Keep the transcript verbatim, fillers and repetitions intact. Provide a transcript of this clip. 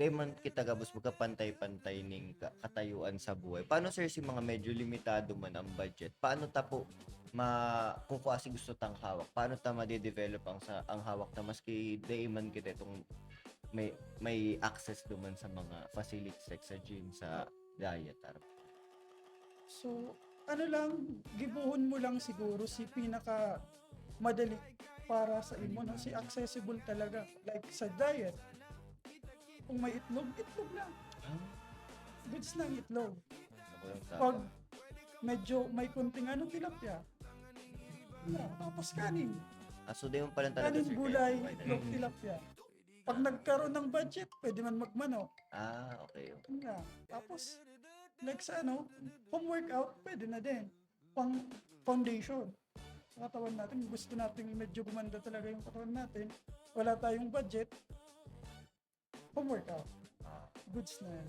dai man kita gabos magkapantay-pantay ning ka-, katayuan sa buhay. Paano, sir, si mga medyo limitado man ang budget? Paano ta po ma-, kung kuwasi gusto tang hawak, paano ta made-develop ang sa, ang hawak ta maski dai man kita itong may, may access duman sa mga facilities like sa gym, sa diet, ano? So, ano lang, gibohon mo lang siguro si pinaka madali para sa imo, no? Si accessible talaga. Like sa diet, kung may itlog, itlog lang. Ah, Goods lang itlog. ako yung Pag tama. Medyo may konting ano, tilapia. Yeah, tapos kanin. Ah, so di mo pala talaga, Kanin, sir, gulay, kaya- itlog, tilapia. Pag nagkaroon ng budget, pwede man magmanok. Ah, okay. Yun nga. Tapos, like sa ano, home workout, pwede na din. Pang foundation. Sa katawan natin, gusto natin medyo gumanda talaga yung katawan natin. Wala tayong budget, home workout. Goods na yan.